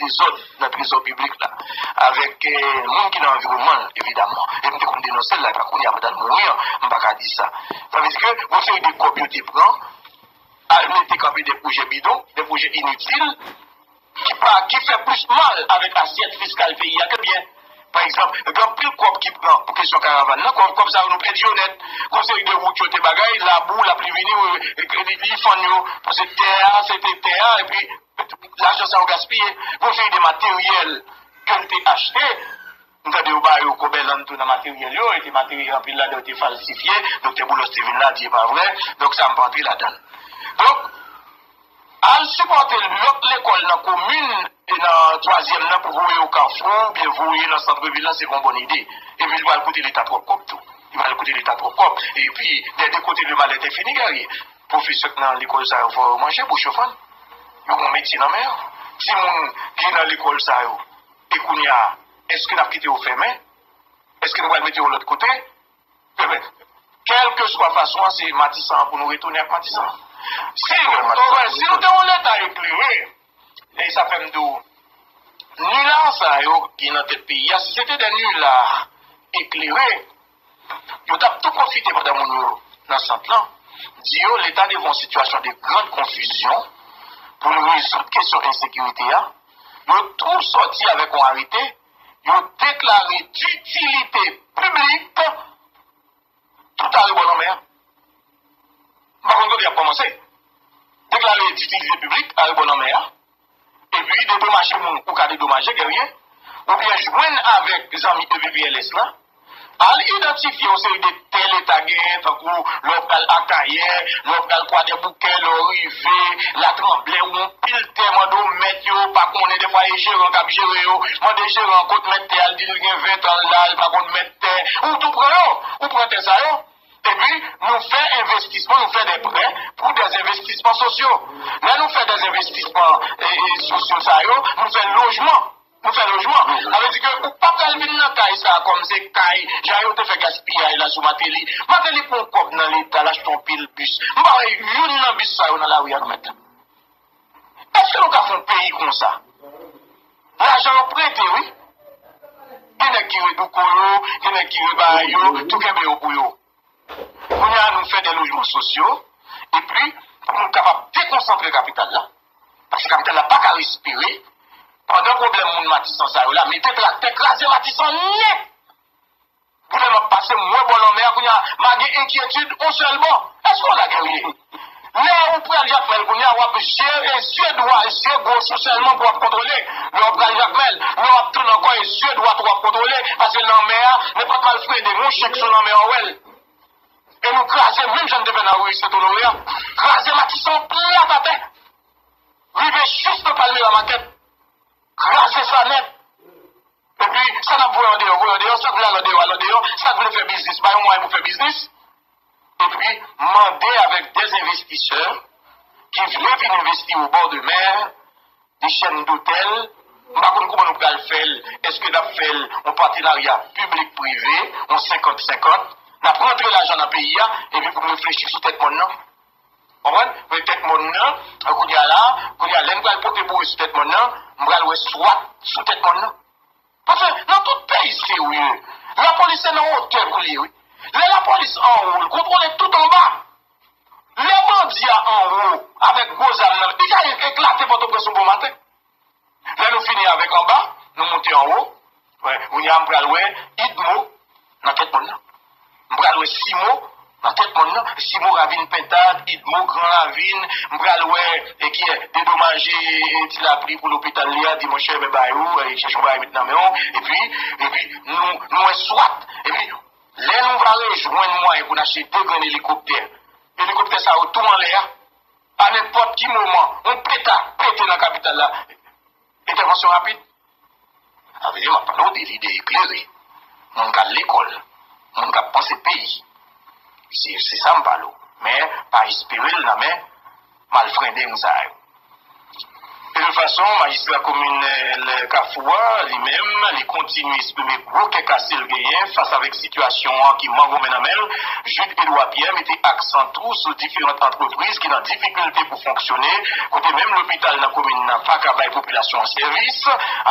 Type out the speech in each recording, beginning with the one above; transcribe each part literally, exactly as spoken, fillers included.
dezòd nan trezò piblik la, avèk eh, moun ki nan anviwònman l, evidaman. E m te konn denonse l la, e pa kounye a, pandan l mouri an, m pa ka di sa. Sa vle di ke gon seri de kòb yo te pran, al mete kanpe de pwojè bidon, de pwojè initil, ki pa, ki fè plis mal avèk asyèt fiskal peyi a ke byen. Pa egzanp, gen anpil kòb ki pran pou kesyon karavàn nan, kòb, kòb sa yo nou pèdi yo nèt. Gon seri de wout yo te bagay, labou, lapli vini, li, li fann yo, paske tè a, se te tè a, epi lajan sa yo gaspiye. Gon seri de materyèl ke l te achte, m tande yo ba yo kòb Elland tou nan materyèl yo, e te materyèl anpil ladan yo te falsifye, Doktè Boulos te vin la, di e pa vre, donk sa m pa antre ladan l. Donk, al sipòte lòt lekòl nan komin e nan twazyèm nan pou voye yo Kafou oubyen voye nan sant vil lan, se pa yon bòn ide. Epi li pral koute Leta twòp kòb tou. Li pral koute Leta twòp kòb. Epi, dè de kote le malè te fini, Guerrier. Pwofesè k nan lekòl sa yo, fò yo manje bouch yo fann. Yo gen yon metye nan men yo. Timoun ki nan lekòl sa yo, e kounye a, èske n ap kite yo fèmen? Èske nou pral mete yo lòt kote? Kèlkeswa fason an, se Matisan an pou nou retounen ak Matisan. Si, si nou te yon Leta eklere, e sa fè m di w, nila sa yo ki nan tèt peyi a, si se te de nila eklere, yo t ap tou pwofite pandan moun yo nan sant lan, di yo Leta devan yon sitiyasyon de grande confusion pou l rezoud kesyon ensekirite a, yo tou sòti avèk yon arete, yo deklare ditilite piblik tout arebò lanmè a. M pa konn kote y ap kòmanse. Deklare ditilite piblik arebò lanmè a, epi dedomaje moun ou ka dedomaje, Guerrier, oubyen jwenn avèk zanmi E P P L S la, al idantifye yon seri de tè Leta genyen, tankou lè w pral Akayè, lè w pral Kwadèboukè, lè w rive Latranblè, ou pil tè, mande w mèt yo, pa konnen, defwa e jeran k ap jere yo, mande jeran an kot mèt tè a, l di l gen ven tan l la, l pa konn mèt tè, ou tou pran yo, ou pran tè sa yo. Epi, nou fè envestisman, nou fè de prè pou de envestisman sosyo. Lè nou fè de envestisman e, e, sosyo sa yo, nou fè lojman. Nou fè lojman. Sa vle di ke ou pa pral vin nan kay sa a kòm se kay, jan yo te fè gaspiyay la sou Mateli. Mateli pran kòb nan Leta, l achte yon pil bis. M pa wè youn nan bis sa yo nan lari a, non, mèt. Èske nou ka fè yon peyi konsa? Lajan yo prete, wi. Gen nèg ki redouko yo, gen nèg ki rebay yo, tou kenbe yo pou yo. Kounye a, nou fè de lojman sosyo, epi pou nou kapab dekonsantre kapital la, paske kapital la pa ka respire, pandan pwoblèm moun Matisan sa yo la, mete traktè kraze Matisan nèt. Gouvènman ap pase, m wè bò lanmè a, kounye a, m a gen enkyetid yon sèl bò. Èske w la, Guerrier? Lè ou pral Jakmèl kounye a, w ap je, e zye dwa, zye gwo sou sèlman pou w ap kontwole. Lè w pral Jakmèl, lè w ap tann ankò, e zye dwat ou ap kontwole, paske lanmè a, nenpòt malfrende, yon chèk sou lanmè a, w wè l. E nou kraze, menm jan n te fè nan ri Sent Onore a, kraze Matisan plat atè, rive jis nan Palmera Market, kraze sa nèt. Epi, sa n ap voye andeyò, voye andeyò, sa k vle al andeyò, al andeyò, sa k vle fè biznis, bay yon mwayen pou fè biznis. Epi, mande avèk de envestisè ki vle vin envesti au bord de mer, de chèn dotèl, m pa konn kòman nou pral fè l, èske n ap fè l yon patenarya piblik prive, yon senkant senkant, n ap rantre lajan nan peyi a, epi pou n reflechi sou tèt mòn nan. Konprann? Men tèt mòn nan, kounye a la, kounye a, lè n pral pote boure sou tèt mòn nan, m pral wè swat sou tèt mòn nan. Paske nan tout peyi serye, lapolis se nan wotè pou l ye, wi. Lè lapolis anwo, l kontwole tout anba. Lè bandi a anwo, avèk gwo zam nan, li ka eklate Pòtoprens yon bon maten. Lè nou fini avèk anba, nou moute anwo. Wè, kounye a m pral wè Idmo nan tèt mòn nan. M pral wè Simo nan tèt mòn nan. Simo, Ravin Pentad, Idmo, Gran Ravin. M pral wè, e, kiyè, dedomaje, e, Ti Lapli pou lopital li a, di, monchè, men bagay ou, e, chèche yon bagay met nan men w. Epi, epi, nou, nou wè swat. Epi, lè nou va rejwenn mwayen pou n achte de grenn elikoptè, elikoptè sa yo tou anlè a. A nenpòt ki moman, yon peta pete nan kapital la, entèvansyon rapid. Sa vle di, m ap pale w de lidè eklere, moun k al lekòl, moun k ap panse peyi. Se, se sa m pale w. Men, pa espere l nan men malfrendeng sa yo. De tout fason, majistra kominal Kafou a, li menm, li kontinye eksprime gwo kè kase l genyen fas avèk sitiyasyon an ki mangonmen nan men l. Jude Edouard Pierre mete aksan tou sou diferan antrepriz ki nan difikilte pou fonksyone, kote menm lopital nan komin nan pa ka bay popilasyon an sèvis,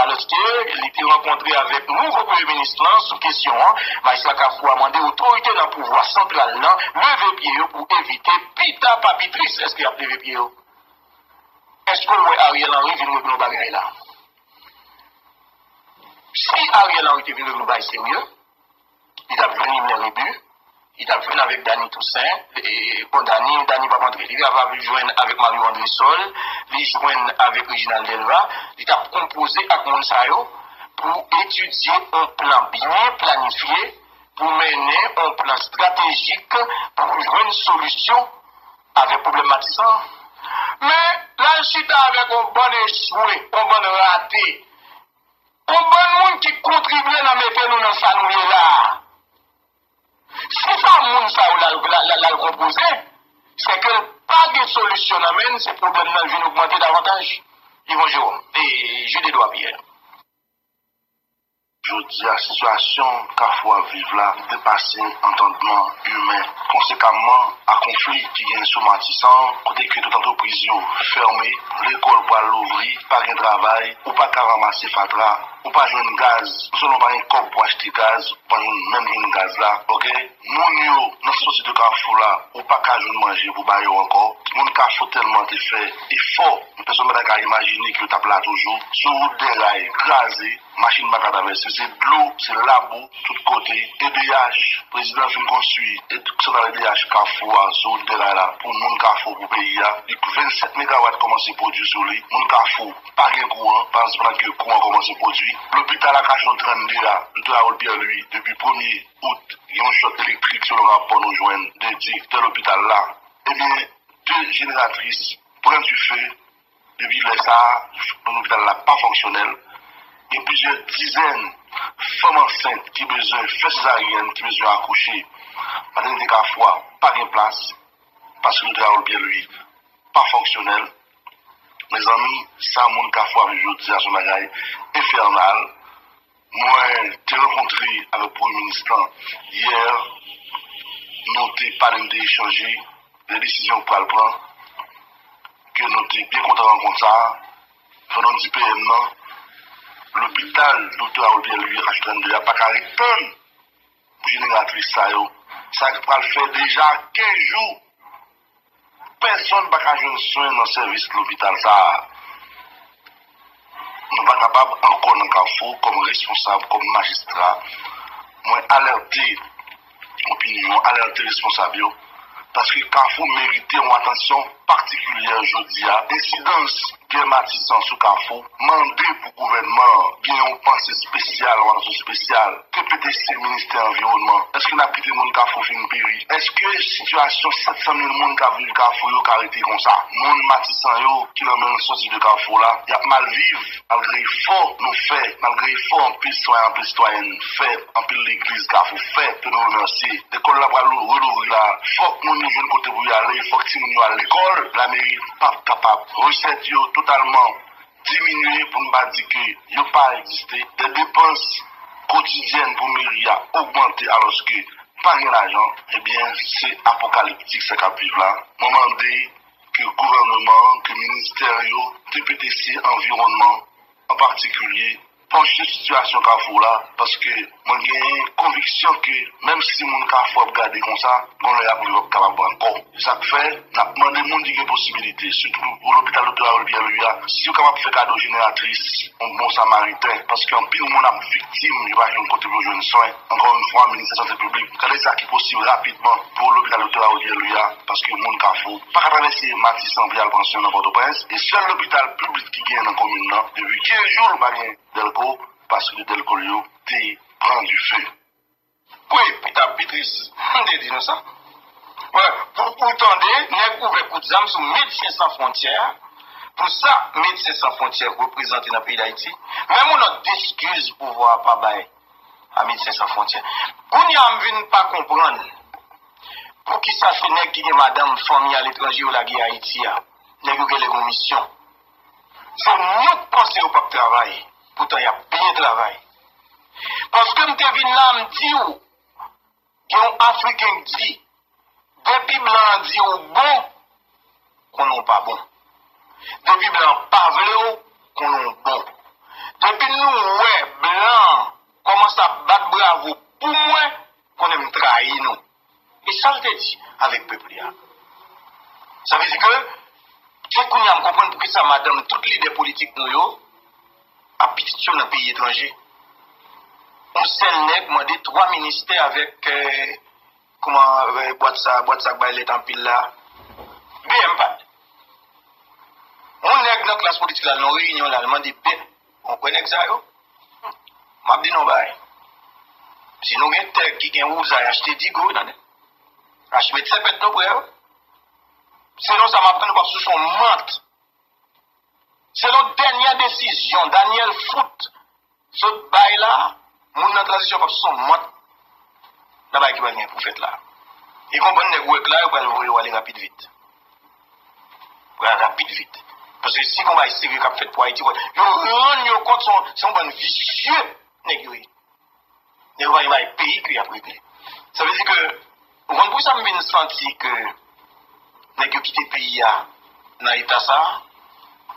alòske li te rankontre avèk nouvo premye minis lan sou kesyon an. Majistra Kafou a mande otorite nan pouvwa santral lan leve pye yo pou evite pita pa pi tris. Èske y ap leve pye yo? Èske w wè Ariel Henry vin regle yon bagay la? Si Ariel Henry te vin regle yon bagay serye, li t ap jwenn Hymen Rebu, li t ap jwenn avèk Dany Toussaint, e, bon, Dany, Dany p ap antre, li t ap jwenn avèk Mario Andrésol, li jwenn avèk Reginald Delva, li t ap konpoze ak moun sa yo pou etidye yon plan byen planifye pou mennen yon plan estratejik pou jwenn solisyon avèk pwoblèm Matisan an. Men, l al chita avèk yon bann echwe, yon bann rate, yon bann moun ki kontribye nan mete nou nan sa nou ye la a. Si se moun sa yo l al, l al, l al konpoze, se ke l pa gen solisyon nan men l, se pwoblèm nan vin ogmante davantaj. Yvon Jérôme, e, Jude Edouard Pierre. Jodi a, sitiyasyon Kafou ap viv la depase antandman imen. Konsekamman, a konfli ki genyen sou Matisan, kote ke tout antrepriz yo fèmen, lekòl pral louvri, pa gen travay, ou pa ka ranmase fatra, ou pa jwenn gaz, non sèlman ou pa gen kòb pou achte gaz, ou pa jwenn menm jwenn gaz la, oke? Moun yo nan sòti de Kafou la, ou pa ka jwenn manje pou ba yo ankò. Moun Kafou tèlman te fè efò, pèsonn pa ta ka imajine ke yo t ap la toujou. Sou wout dèray, kraze, machin pa ka travèse. Se dlo, se labou, tout kote. E D H, prezidan fin konstwi santral E D H Kafou a sou wout dèray la pou moun Kafou, pou peyi a. Li vennsenk megawat kòmanse pwodui sou li. Moun Kafou pa gen kouran, pandan ke kouran kòmanse pwodui. Lopital a Kachon trannde a, doktè Harold Pierre Louis, depi premye out, gen yon chòt elektrik selon rapò nou jwenn de direktè lopital la. Ebyen, de jeneratris pran dife, depi lè sa a, lopital la pa fonksyonèl. Gen plizyè dizèn fanm ansent ki bezwen fè sezaryèn, ki bezwen akouche. Matènite Kafou a pa gen plas, paske doktè Harold Pierre Louis pa fonksyonèl. Mezanmi, sa moun Kafou ap viv jodi a se yon bagay enfènal. Mwen te rankontre avèk premye minis lan yè, nou te pale, nou te echanje de desizyon k pral pran, ke nou te byen kontan rankont sa a. Fò nou di P M nan, lopital doktè Harold Pierre Louis H trannde de a pa ka ret tann pou jeneratris sa yo. Sa k pral fè deja kenz jou pèsonn pa ka jwenn swen nan sèvis lopital sa a. Nou pa kapab ankò nan Kafou kòm responsab, kòm majistra. Mwen alète opinyon, alète responsab yo, paske Kafou merite yon atansyon patikilyè jodi a. Ensidans gè Matisan sou Kafou mande pou gouvènman an gen yon panse espesyal, yon atansyon espesyal. T P T C, ministè anviwònman, èske n ap kite moun Kafou fin peri? Èske sitiyasyon sèt san mil moun k ap viv Kafou yo ka rete konsa? Moun Matisan yo ki nan men sòti de Kafou la, y ap mal viv, malgre efò nou fè, malgre efò anpil sitwayen, anpil sitwayèn fè, anpil legliz Kafou fè, ke nou remèsye. Lekòl la pral lou-, relouvri la. Fòk moun yo jwenn kote pou y ale, fòk timoun yo al lekòl. Lameri p ap kapab. Resèt yo totalman diminye, pou n pa di ke yo pa egziste. De depans kotidyèn pou meri a ogmante alòske pa gen lajan, ebyen, se apokaliptik sa k ap viv la. Mwen mande ke gouvènman an, ke ministè yo, T P T C, anviwònman an patikilye, panche sou sitiyasyon Kafou la, paske mwen gen konviksyon ke menm si moun Kafou ap gade konsa, gon lè y ap rive ap kapab ankò. Se sa k fè, n ap mande moun ki gen posibilite, sitou pou lopital doktè Harold Pierre Louis a, si yo kapab fè kado jeneratris, yon bon samariten, paske anpil moun ap viktim, yo pa jwenn kote pou yo jwenn swen. Ankò yon fwa, ministè sante piblik, gade sa ki posib rapidman pou lopital doktè Harold Pierre Louis a, paske moun Kafou pa ka travèse Matisan pou y al pran swen nan Pòtoprens, e sèl lopital piblik ki genyen nan komin nan, depi kenz jou, l pa gen dèlko, paske dèlko l yo te pran dife. Wi, pita pi tris, m te di nou sa. Wè, pou, pou tande, nèg ouvè kout zam sou Medsen San Fwontyè a, pou sa Medsen San Fwontyè reprezante nan peyi Dayiti, menm yon nòt deskiz pouvwa a pa bay a Medsen San Fwontyè. Kounye a, m vin pa konprann poukisa se nèg ki gen madanm, fanmi aletranje yo lage Ayiti a, nèg yo genlè gen yon misyon. Se nou k panse yo p ap travay, poutan y ap byen travay. Paske m te vin la, m di w, gen yon Afriken k di, depi blan an di w bon, konnen w pa bon. Depi blan an pa vle w, konnen w bon. Depi nou wè blan an kòmanse ap bat bravo pou mwen, konnen m trayi nou. E sa l te di avèk pèp li a. Sa vle di ke, se kounye a m konprann poukisa madanm tout lidè politik nou yo ap pitit yo nan peyi etranje. Yon sèl nèg mande twa ministè avèk, eh, kòman, eh, bwat sa, bwat sa k bay lèt anpil la. B M pad. Yon nèg nan klas politik la, nan yon reyinyon la, l mande B M. Ou kwè nèg sa yo? M ap di nou yon bagay. Si nou gen tèg ki gen wouzay, achte digo, tande. Achte met sèpèt nou prè yo. Selon sa m aprann, nou p ap sou son mant. Selon dènyè desizyon Daniel Foot sot bay la, moun nan tranzisyon p ap sou son mant nan bagay ki pral gen pou fèt la. E konprann nèg wèk la, yo pral voye yo ale rapid vit. Pral rapid vit. Paske si gon bagay serye k ap fèt pou Ayiti, yo rann yo kont se yon, se yon bann visye nèg yo ye. Nèg yo pa gen bagay peyi ke y ap regle. Sa vle di ke, ou konn poukisa m vin santi ke nèg yo kite peyi a nan eta sa a?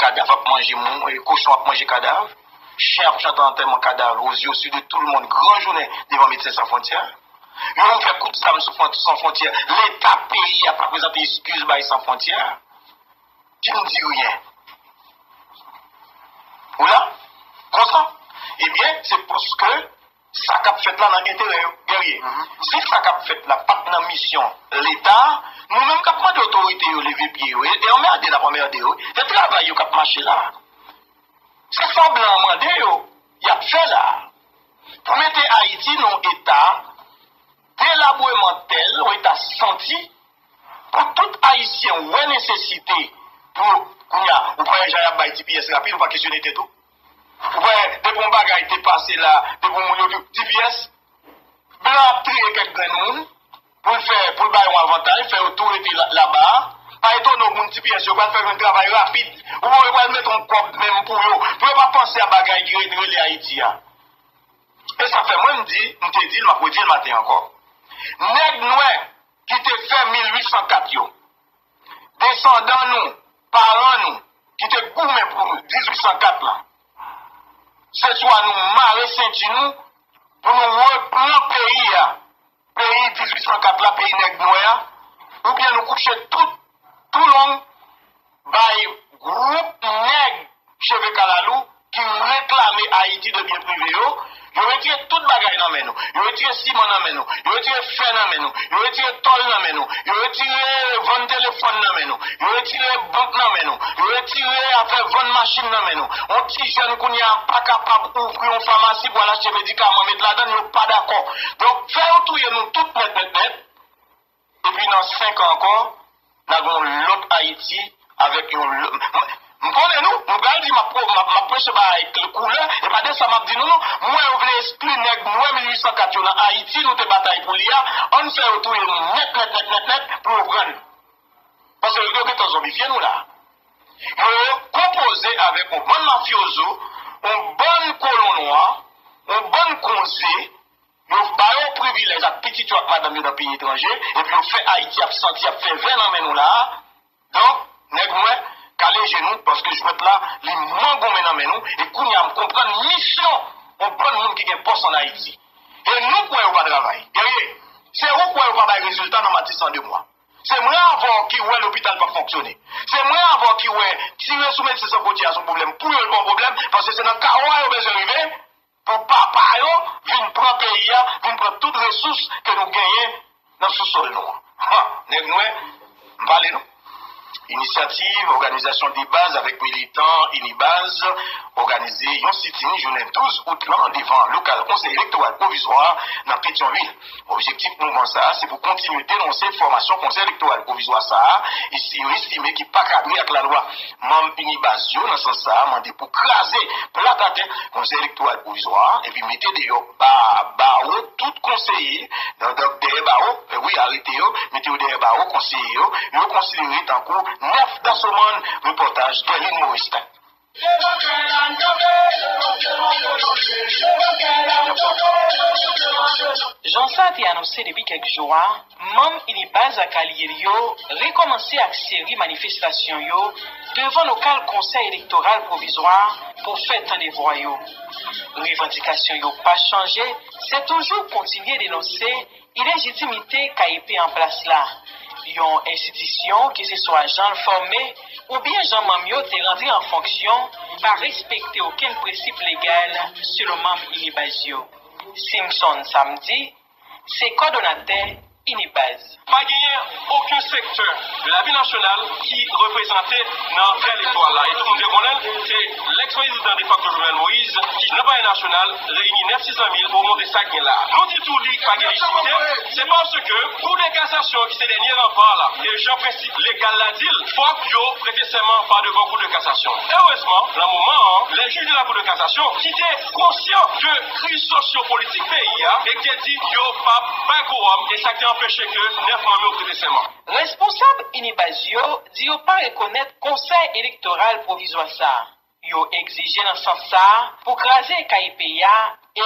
Kadav ap manje moun, e kochon ap manje kadav, chen ap chante antèman kadav aux yeux de tout le monde, gran jounen devan Medsen San Fwontyè. Yo menm fè kout zam sou fwon-, san fwontyè, leta peyi a pa prezante eskiz bay San Fwontyè. Qui ne dit rien. Ou la? Konsa? Ebyen, se paske sa k ap fèt la nan enterè yo, Guerrier. Si sa k ap fèt la pa t nan misyon Leta, nou menm k ap mande otorite yo leve pye yo, e, e anmède n ap anmède yo, se travay yo k ap mache la. Se sa blan an mande yo, y ap fè la. Pou mete Ayiti nan yon eta delabreman tèl, yon eta santi, pou tout Ayisyen wè nesesite pou, kounye a, ou pa wè jan y ap bay T P S rapid, ou pa kesyone tèt ou? Ou pa wè, depi yon bagay te pase la, depi yon moun yo di T P S, blan ap triye kèk grenn moun, pou l fè, pou l bay yon avantaj, fè yo tou rete la, laba a. Pa etone w, moun T P S yo pral fè yon travay rapid. Ou wè, yo pral mete yon kòb menm pou yo, pou yo pa panse a bagay ki rele, rele Ayiti a. E sa fè mwen m di, m te di l, m ap redi l maten ankò. Nèg nwè ki te fè mil uit san kat yo, desandan nou, paran nou, ki te goumen pou dizuit san kat la, se swa nou mare senti nou pou nou repran peyi a, peyi dizuit san kat la, peyi nèg nwè a, oubyen nou kouche tout, tou long bay gwoup nèg cheve kalalou ki reklame Ayiti de byen prive yo, yo retire tout bagay nan men nou. Yo retire siman nan men nou. Yo retire fè nan men nou. Yo retire tòl nan men nou. Yo retire vann telefòn nan men nou. Yo retire bank nan men nou. Yo retire afè vann machin nan men nou. On ti jèn kounye a pa kapab ouvri on famasi pou al achte medikaman met ladan l, yo pa dakò. Donk, fè yo touye nou tout nèt, nèt, nèt. Epi nan senk an ankò, n a gen yon lòt Ayiti avèk yon lòt. M, m konnen nou, nou pral di m ap, m ap, m ap preche bagay koulè, e pa de sa m ap di nou non. M wè yo vle eskli nèg nwè mil uit san kat yo nan Ayiti, nou te batay pou li a, ann fè yo touye nou nèt, nèt, nèt, nèt, nèt, pou yo pran nou. Paske yo gentan zonbifye nou la. Yo konpoze avèk yon bann mafyozo, yon bann kolon nwa, yon bann konze, yo ba yo privilèj ak pitit yo ak madanm yo nan peyi etranje, epi yo fè Ayiti ap santi, ap fè vè nan men nou la a. Donk, nèg nwè, kale je nou, paske jwèt la, li mangonmen nan men nou, e kounye a m konprann misyon yon bann moun ki gen pòs ann Ayiti. E nou k wè yo pa travay. Guerrier, se ou k wè yo pa bay rezilta nan Matis an de mwa. Se mwen avè w ki wè lopital p ap fonksyone. Se mwen avè w ki wè tire sou Medsen San Fwontyè a se yon pwoblèm pou yo, l pa yon pwoblèm, paske se nan kawo a yo bezwen rive, pou papa yo vin pran peyi a, vin pran tout resous ke nou genyen nan sousòl nou an. Ha, nèg nwè, m pale nou. Inisyativ, òganizasyon de baz avèk militan Inibaz òganize yon sitin jounen douz out lan devan lokal Konsèy Elektoral Pwovizwa nan Petyonvil. Objektif mouvman sa a, se pou kontinye denonse fòmasyon Konsèy Elektoral Pwovizwa sa a, esti-, yo estime ki pa kadre ak lalwa. Manm Inibaz yo, nan sans sa a, mande pou kraze plat atè Konsèy Elektoral Pwovizwa a, epi mete deyò ba-, bawo tout konseye, nan, nan, dèyè bawo, e wi, arete yo, mete yo dèyè bawo konseye yo, yo konsidere tankou nèf dasomann. Repòtaj Guerline Moristin. Jan sa te anonse depi kèk jou a, manm Unibaz ak alye l yo rekòmanse ak seri manifestasyon yo devan lokal Konsèy Elektoral Pwovizwa pou fè tande vwa yo. Revandikasyon yo pa chanje, se toujou kontinye denonse ilejitimite K I P an plas la, yon enstitisyon, keseswa jan l fòme oubyen jan manm yo te rantre an fonksyon, pa respekte okenn prensip legal selon manm Unibaz yo. Simson Samedi se kòdonatè Unibaz. Pa genyen okenn sektè de lavi nasyonal ki reprezante nan fè elektoral la. E tout moun byen konnen l, se lèks prezidan defakto Jovenel Moïse ki nan Palè Nasyonal reyini nèf sisan mil pou monte sa k gen la. Nou di tou li pa gen lejitimite, se paske Kou de Kasasyon ki se dènye ranpa la, e jan prensip legal la di l, fòk yo prete sèman pa devan Kou de Kasasyon. Erezman, nan moman an, lè jij de la Kou de Kasasyon ki te konsyan de kriz sosyo-politik peyi a e ki te di yo p ap bay kowòm, e sa k te anpeche ke nèf manm yo prete sèman. Responsab Unibaz yo di yo pa rekonèt Konsèy Elektoral Pwovizwa sa a. Yo egzije nan sans sa a pou kraze K I P a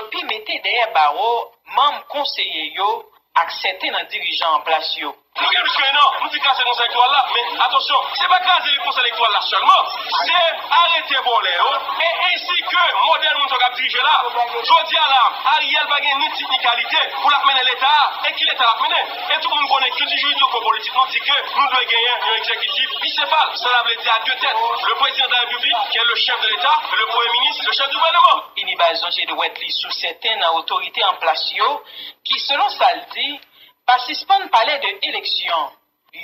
epi mete dèyè bawo manm konseye yo ak sèten nan dirijan an plas yo. Nou gen plis ke en an, nou di kraze Konsèy Elektoral la, men atansyon, se pa kraze Konsèy Elektoral la sèlman, se arete vòlè yo, e ensi ke modèl moun sa yo k ap dirije la. Jodi a la, Ariel pa gen ni tit ni kalite pou l ap mennen Leta a, e ki Leta l ap mennen? E tout moun konnen kilti jiridiko-politik nou di ke nou dwe genyen yon egzekitif bisefal, sa vle di a de tèt, le président de la République, qui est le chef de l'État, et le Premier ministre, le chef du gouvernement. Unibaz lonje dwèt li sou sèten nan otorite an plas yo, ki, selon sa l di, pa sispann pale de eleksyon.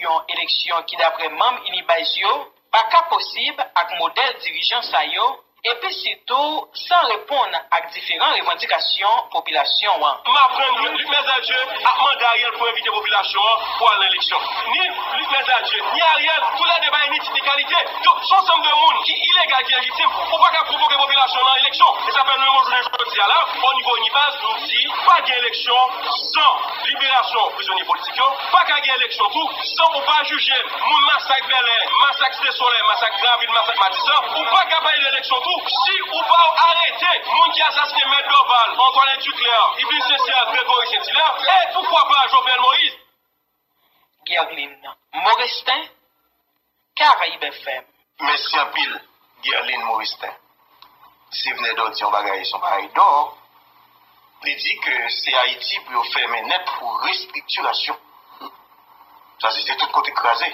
Yon eleksyon ki, daprè manm Unibaz yo, pa ka posib ak modèl dirijan sa yo, epi sitou san reponn ak diferan revandikasyon popilasyon an. M aprann ke Luc Maizavieux ap mande Ariel pou envite popilasyon an pou al nan eleksyon. Ni Luc Maizavieux, ni Ariel, toulède pa gen ni tit ni kalite. Donk, se yon ansanm de moun ki ilegal, ki lejitim. Ou pa ka pwovoke popilasyon nan eleksyon. E sa fè nou menm jounen jodi a la, o nivo Unibaz, nou di pa gen eleksyon san liberasyon prizonye politik yo. Pa ka gen eleksyon tou san ou pa jije moun masak Bèlè, masak Site Solèy, masak Gravil, masak Matisan. Ou pa ka pale de eleksyon tou si ou pa arete moun ki asasinen Mèt Dorval, Antoinette Duclair, Yveline Sincère, Grégory Saint-Hilaire, e poukwa pa Jovenel Moïse. Guerline Morestin, Caraïbes F M. Mèsi anpil, Guerline Morestin. Sivnè Dò di yon bagay, se yon bagay dò. Li di ke se Ayiti pou yo fèmen nèt pou restriktirasyon. Sa se, se tout kote k kraze.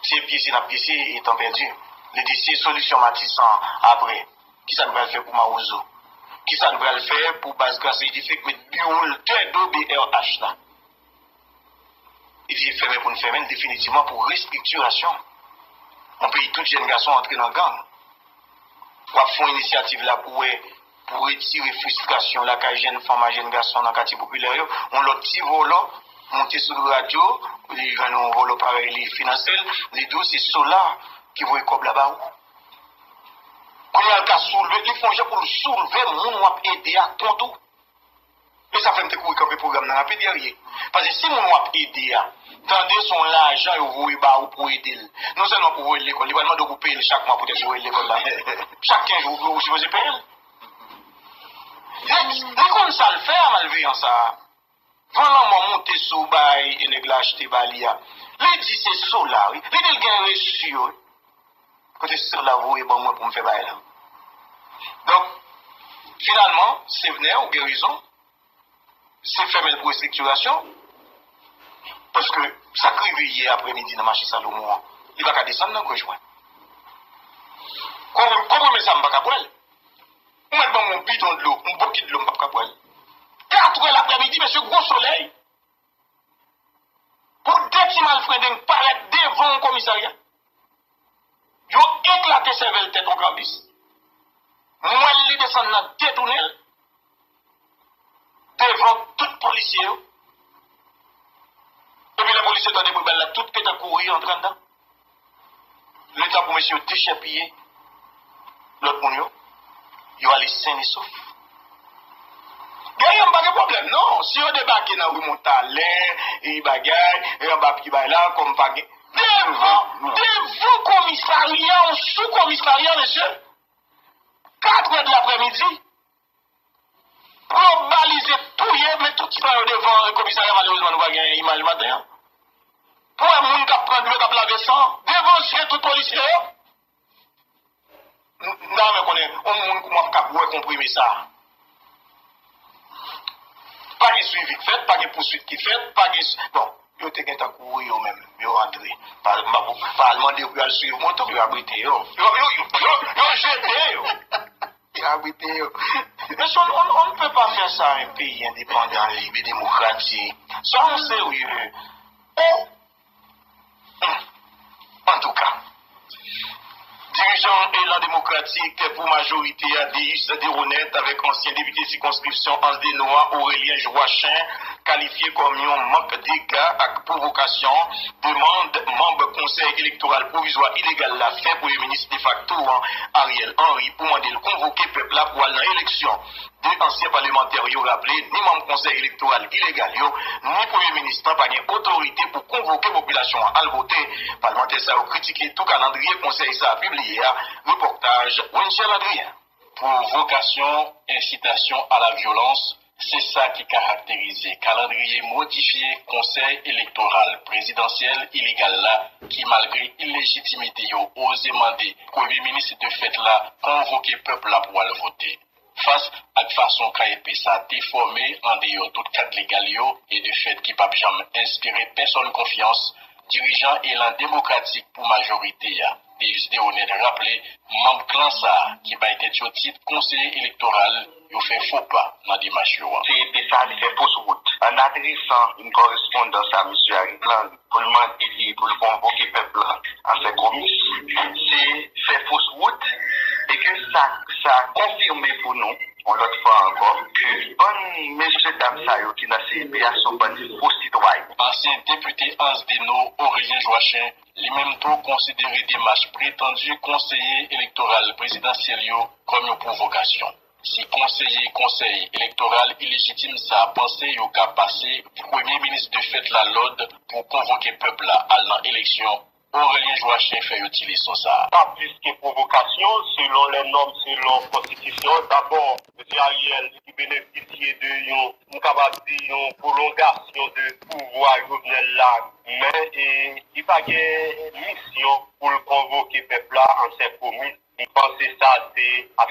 Se pyese n ap pyese e tan pèdi. Li di se solisyon Matisan apre. Kisa n pral fè pou Mawozo? Kisa n pral fè pou baz Gras? Li di fèk met biwo l dè do B R H la. Li di fèmen pou n fèmen l definitivman pou restriktirasyon. Yon peyi tout jèn gason antre nan gang. W ap fè yon inisyativ la pou wè, pou retire fristrasyon lakay jèn fanm ak jèn gason nan katye popilè yo. Yon lòt ti vòlò monte sou radyo, li jwenn yon vòlò parèy li finanse l, li di w se Solar ki voye kòb la ba ou. Kounye a l ka soulve, li fè yon jan pou l soulve moun w ap ede a kont ou. E sa fè m te kouri kanpe pwogram nan rapid yè. Paske si moun w ap ede a tande se yon lajan yo voye ba ou pou ede l, non sèlman pou voye l lekòl, li pral mande w pou peye l chak mwa poutèt yo voye l lekòl la. Chak kenz jou, ou sipoze peye l. Li, li konn sa l fè a, malveyan sa a. Van lanmò monte sou bagay e nèg la achte ba li a. Li di se Solar, wi. Li di l gen resi yo, wi. Kote Solar voye ban mwen pou m fè bagay la? Donk, finalman, Sivnè, ou gen rezon. Se fèmen l pou restriktirasyon. Paske sa k rive yè aprèmidi nan mache Salomon an, li pa ka desann nan gòj mwen. Konpri-, konprime sa, m pa ka bwè l. Ou mèt ban m yon bidon dlo, yon bokit dlo, m p ap ka bwè l. Katrè laprèmidi, mesye, gwo solèy. Pou de ti malfrendeng parèt devan yon komisarya. Yo eklate sèvèl tèt yon kanbis. M wè l, li desann nan detounen l devan tout polisye yo. Epi lè polisye tande bri bal la, tout pete kouri antre anndan. Letan pou mesye yo dechèpiye lòt moun yo, yo ale sen e sof. Dèyè m pa gen pwoblèm, non. Si yo debake nan ri Montalè, e bagay, e anba pye bay la, kòm pa gen. Devan, devan komisarya, yon sou komisarya, mesye. Katrè de laprèmidi. Pou yo balize, touye, met tout san yo devan komisarya, malerezman, nou pa gen imaj maten an. Pou wè moun k ap pran dlo, k ap lave san, devan zye tout polisye yo. M, m ta renmen konnen, yon moun kòman k ap wè konprime sa. Pa gen swivi k fèt, pa gen pouswit ki fèt, pa gen, bon, yo te gentan kouri yo menm, yo antre. Pa, pa, pa al mande yo pou y al swiv moto, yo abrite yo. Yo, yo, yo, yo, yo jete yo. Yo abrite yo. Mesye, on, on, on ne peut pas faire ça à un pays indépendant, libre et démocratique. Soyons sérieux. Oh! Antouka, dirijan Elan Demokratik pou Majorite a, Déus Desroneth, avèk ansyen depite sikonskripsyon Anse des Noix, Aurélien Joachin, kalifye kòm yon mank dega ak pwovokasyon, demann manm Konsèy Elektoral Pwovizwa ilegal la fè Premye Minis defakto an, Ariel Henry, pou mande l konvoke pèp la pou al nan eleksyon. De ansyen palmantè yo raple, ni manm Konsèy Elektoral ilegal yo, ni Premye Minis lan pa gen otorite pou konvoke popilasyon an al vote. Palmantè sa yo kritike tou kalandriye konsèy sa a pibliye a. Repòtaj Wenchel Adrien. Pwovokasyon, ensitasyon a la vyolans, se sa ki karakterize kalandriye modifye Konsèy Elektoral Prezidansyèl ilegal la, ki, malgre ilejitimite yo, oze mande Premye Minis defèt la konvoke pèp la pou al vote. Fas ak fason K E P sa te fòme andeyò tout kad legal yo e de fèt ki p ap janm enspire pèsonn konfyans, dirijan Elan Demokratik pou Majorite a, Déus Desroneth, raple manm klan sa a ki bay tèt yo tit konseye elektoral yo fè fo pa nan demach yo a. C E P sa a, li fè fos wout. An adresan yon kòrespondans a mesye Ariel Henry, pou l mande li pou l konvoke pèp la an Senkomis, se fè fos wout, e ke sa, sa konfime pou nou, yon lòt fwa ankò, ke bann mesye dam sa yo ki nan C E P a se yon bann fo sitwayen. Ansyen depite Anse des Noix, Aurélien Joachin, li menm tou konsidere demach pretandi konseye elektoral prezidansyèl yo kòm yon pwovokasyon. Si konseye Konsèy Elektoral ilejitim sa a panse yo ka pase Premye Minis defèt la lòd pou konvoke pèp la al nan eleksyon, Aurélien Joachin fè yo ti leson sa a. Pa plis ke pwovokasyon, selon lè nòm, selon konstitisyon. Dabò, mesye Ariel, li benefisye de yon, m kapab di, yon pwolongasyon de pouvwa Jovenel la, men, e, li pa gen misyon pou l konvoke pèp la an Senkomis. M panse sa se ap